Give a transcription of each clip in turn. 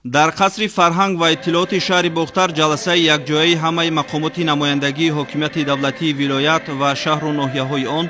Дар қасри фарҳанг ва иттилооти шаҳри Бохтар ҷаласаи якҷояи ҳамаи мақомоти намояндагии ҳокимияти давлатии вилоят ва шаҳру ноҳияҳои он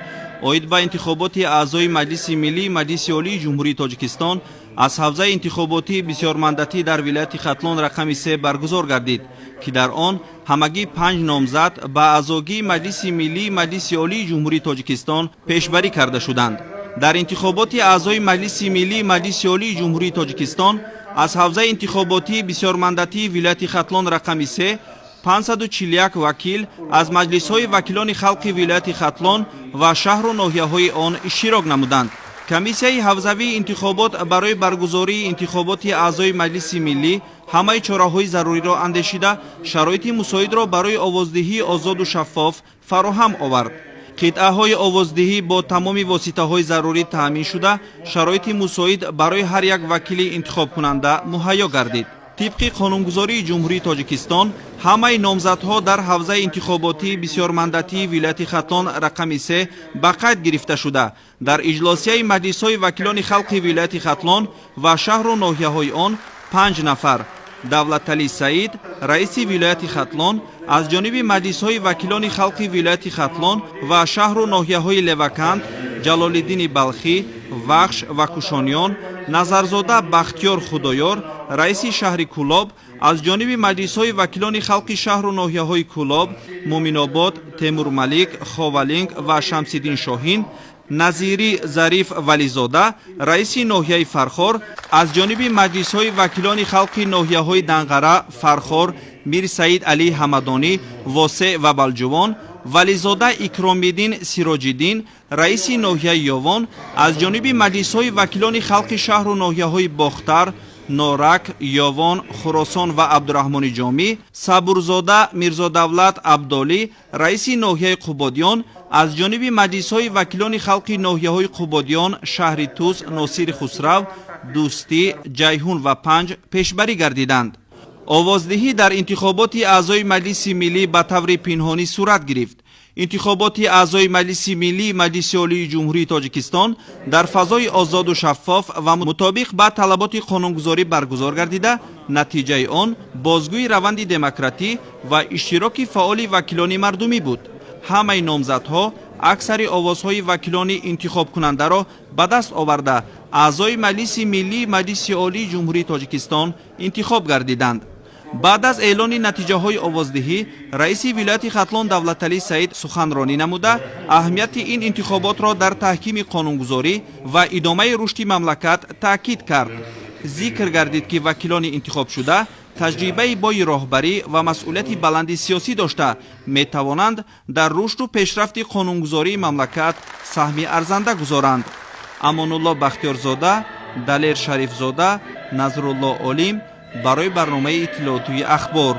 оид ба интихоботи аъзои Маҷлиси Миллии Маҷлиси Олии Ҷумҳурии Тоҷикистон аз ҳавзаи интихоботии бисёрмандатӣ дар вилояти Хатлон рақами 3 баргузор гардид, ки дар он ҳамагӣ панҷ номзад ба аъзогии Маҷлиси Миллии Маҷлиси Олии Ҷумҳурии Тоҷикистон пешбарӣ карда шуданд. Дар интихоботи аъзои Маҷлиси Миллии Маҷлиси Олии Ҷумҳурии Тоҷикистон аз ҳавзаи интихоботии бисёрмандатии вилояти Хатлон рақами 3 541 вакил аз маҷлисҳои вакилони халқи вилояти Хатлон ва шаҳру ноҳияҳои он иштирок намуданд. Комиссияи ҳавзавии интихобот барои баргузории интихоботи аъзои Маҷлиси Миллӣ ҳамаи чораҳои заруриро андешида, шароити мусоидро барои овоздиҳии озоду шаффоф фароҳам овард. Қитъаҳои овоздиҳӣ бо тамоми воситаҳои зарурӣ таъмин шуда, шароити мусоид барои ҳар як вакили интихобкунанда муҳайё гардид. Тибқи қонунгузории Ҷумҳурии Тоҷикистон, ҳамаи номзадҳо дар ҳавзаи интихоботии бисёрмандатии вилояти Хатлон рақами 3 ба қайд гирифта шуда, дар иҷлосияи маҷлисҳои вакилони халқи вилояти Хатлон ва шаҳру ноҳияҳои он панҷ нафар: Давлаталӣ Саид, раиси вилояти Хатлон, аз ҷониби маҷлисҳои вакилони халқи вилояти Хатлон ва шаҳру ноҳияҳои Леваканд, Ҷалолиддини Балхӣ, Вахш ва Кушониён, Назарзода Бахтиёр Худоёр, раиси шаҳри Кӯлоб, аз ҷониби маҷлисҳои вакилони халқи шаҳру ноҳияҳои Кӯлоб, Муъминобод, Темурмалик, Ховалинг ва Шамсиддин Шоҳин, Назирӣ Зариф Вализода, раиси ноҳияи Фархор, аз ҷониби маҷлисҳои вакилони халқи ноҳияҳои Данғара, Фархор, Мирсаид Алӣ Ҳамадонӣ, Восеъ ва Балҷувон, Вализода Икромиддин Сироҷиддин, раиси ноҳияи Ёвон, аз ҷониби маҷлисҳои вакилони халқи шаҳру ноҳияҳои Бохтар, Норак, Ёвон, Хуросон ва Абдураҳмони Ҷомӣ, Сабурзода Мирзодавлат Абдолӣ, раиси ноҳияи Қубодиён, аз ҷониби маҷлисҳои вакилони халқи ноҳияҳои Қубодиён, шаҳри Тус, Носири Хусрав, Дӯстӣ, Ҷайҳун ва Панҷ пешбарӣ гардиданд. Овоздиҳӣ дар интихоботи аъзои Маҷлиси Миллӣ ба таври пинҳонӣ сурат гирифт. Интихоботи аъзои Маҷлиси Миллии Маҷлиси Олии Ҷумҳурии Тоҷикистон дар фазои озоду шаффоф ва мутобиқ ба талаботи қонунгузорӣ баргузор гардида, натиҷаи он бозгӯи раванди демократӣ ва иштироки фаъоли вакилони мардумӣ буд. Ҳамаи номзадҳо аксари овозҳои вакилони интихобкунандаро ба даст оварда, аъзои Маҷлиси Миллии Маҷлиси Олии Ҷумҳурии Тоҷикистон интихоб гардиданд. Баъд аз эълони натиҷаҳои овоздиҳӣ раиси вилояти Хатлон Давлаталӣ Саид суханронӣ намуда, аҳамияти ин интихоботро дар таҳкими қонунгузорӣ ва идомаи рушди мамлакат таъкид кард. Зикр гардид, ки вакилони интихобшуда таҷрибаи бои роҳбарӣ ва масъулияти баланди сиёсӣ дошта, метавонанд дар рушду пешрафти қонунгузории мамлакат саҳми арзанда гузоранд. Амонулло Бахтиёрзода, Далер Шарифзода, Назрулло Олим барои барномаи иттилоотии «Ахбор».